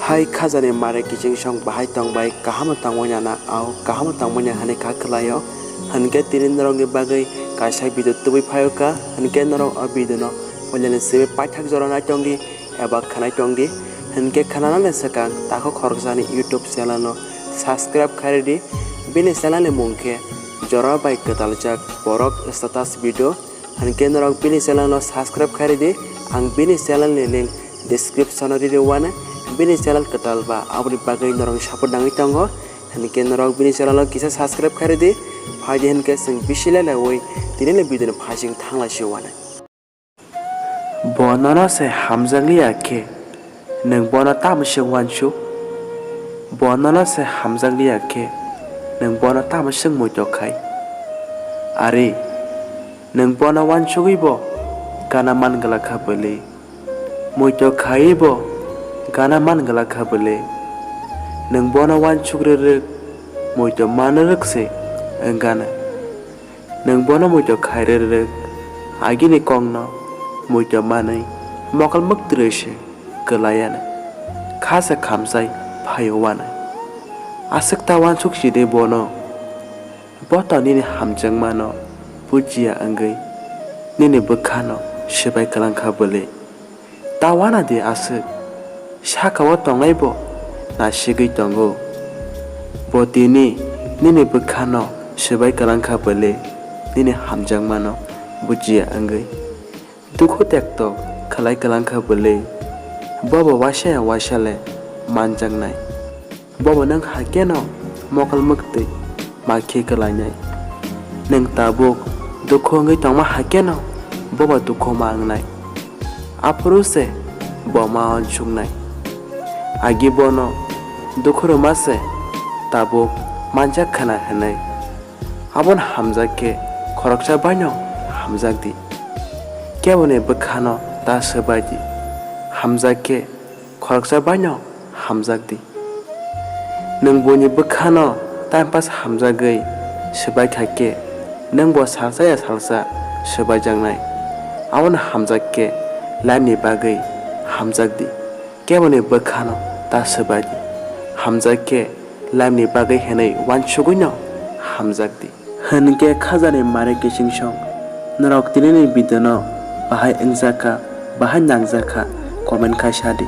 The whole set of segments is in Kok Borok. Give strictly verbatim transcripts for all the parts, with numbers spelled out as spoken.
Hai khajani mare kiching song bahai tongbai, kaham tongmani na, au kaham tongmani hani kha khwlaio. Hinkhe tini norokni bagwi kaisa video tubui phaio kha, hinkhe norok o video no puilani simi paithak jora nai tongdi eba khwnai tongdi. Hinkhe khwnanani swkang takhuk khoroksani YouTube channel no subscribe khairidi. Bini channel ni mung khe Jora bai Kwtaljak Borok Status Video. Hinkhe norok bini channel no subscribe khairidi. Ang bini channel ni link description o riri wano. Bini channel kwtal ba aboni bagwi norok support nangwi tongo. Hinkhe norok bini channel o kisa subscribe khairidi. Phaidi hinkhe chwng bisi lailawi tini ni video ni phaising thanglai si wano. Bo nono se hamjakliya khe, nwng bono tamo se uansuk? Bo nono se hamjakliya khe, nwng bono tamo se muitok khai? Ari, nwng bono uansugwi bo gana man glak kha bwlwi? Muitok khaiwi bo gana man glak kha bwlwi? Nwng bono uansuk rwrwk, muitok man rwrwk se wng gana. Nwng bono muitok khai rwrwk, agini kokno muitok manwi mokol mwktwrwi se kwlai anw, kha se khamchai phaio uanw. Aswk ta uansuk si de bono, bo to nini hamjakmano bujiya wngwi nini bwkhano swbai kwlang kha bwlwi. Ta uana di aswk, saka o tongnai bo nasigwi tongo. Bo tini nini bwkhano swbai kwlang kha bwlwi, nini hamjakmano bujiya wngwi. Dukhu tekto khlai kwlang kha bwlwi, bobo uaisa ya uaisa le manjaknai. Bobo nwng hai kheno mokol mwktwi ma khe kwlainai. Nwng tabuk dukhu wngwi tongma hai kheno bobo dukhu ma wngnai. Aphuru se bo ma uansuknai. Agi bono dukhu rwma se tabuk manjak khna hwnwi. Abono hamjak khe khoroksa baino hamjak di. Keboni bwkhano ta swbai di. Hamjak khe khoroksa baino hamjak di. Nwng buini bwkhano time pass hamjagwi swbai kha khe, nwng bo salsa ya salsa swbaijaknai. Abono hamjak khe life ni bagwi hamjak di. Keboni bwkhano ta swbai di. Hamjak khe life ni bagwi hwnwi uansugwino hamjak di. Hinkhe khajani mare kiching song. Norok tinini video no bahai wngjak kha, bahai nangjak kha, comment khai sa di.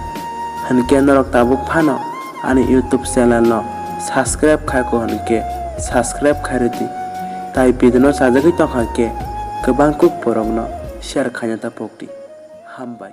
Hinkhe norok tabuk phano ani YouTube channel no subscribe khai ko hinkhe subscribe khai rw di. Tai video no chajagwi tongkha khe kwbang kuk borok no share khaina ta pok di. Hambai.